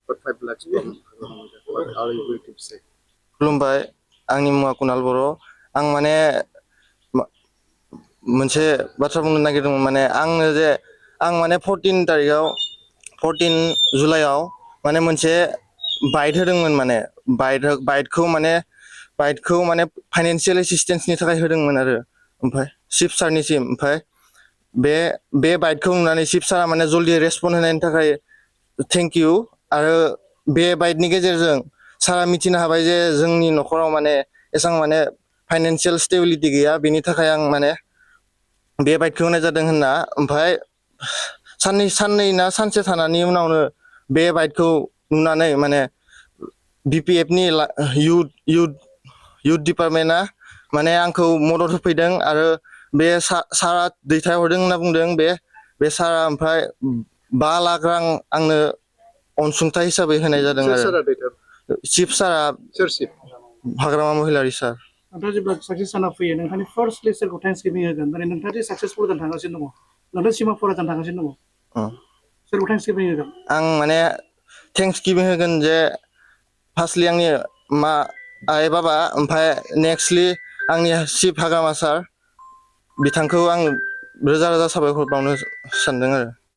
got 5 lakhs from what are you going to say? खुलुमबाय आंनि मुङा कुनाल बर' आं माने मोनसे बाथ्रा बुंनो नागिरदोंमोन माने आं माने 14 जुलाइआव माने मोनसे बाइट होदोंमोन माने बाइटखौ माने फाइनान्सियेल एसिस्टेन्सनि थाखाय होदोंमोन आरो ओमफ्राय चिफ सारनिसिम ओमफ्राय बे बाइटखौ नुनानै चिफ सारा माने जल्दि रेसपन्ड होनायनि थाखाय थेंक इउ आरो बे बाइटनि गेजेरजों सारा मिथिनो हाबाय जे जोंनि न'खराव माने एसां माने फाइनान्सियेल स्टेबिलिटि गैया बेनि थाखाय आं माने बे बाइटखौ होनाय जादों होनना ओमफ्राय साननै ना सानसे थानायनि उनावनो बे बाइटखौ नुनानै माने BPF नि युथ डिपार्टमेन्टआ माने आंखौ मदद होफैदों आरो बे सारा दैथायहरदों होनना बुंदों बे सारा ओमफ्राय 5 लाख रां आंनो अनसुंथाइ हिसाबै होनाय जादों आरो चिफ सारा हाग्रामा महिलारि सार नोंथाङा जेब्ला साक्सेस जाना फैयो नोंथांनि फार्स्टलि सोरखौ थेंक्सगिभिं होगोन माने नोंथाङा जे साक्सेसफुल जानो थांगासिनो दङ नोंथाङा सिमा फरायजानो थांगासिनो दङ सोरखौ थेंक्सगिभिं होगोन आं माने थेंक्सगिभिं होगोन जे फार्स्टलि आंनि आइ बाबा ओमफ्राय नेक्स्टलि आंनि चिफ हाग्रामा सार बिथांखौ आं रोजा रोजा साबायखर बावनो सानदों आरो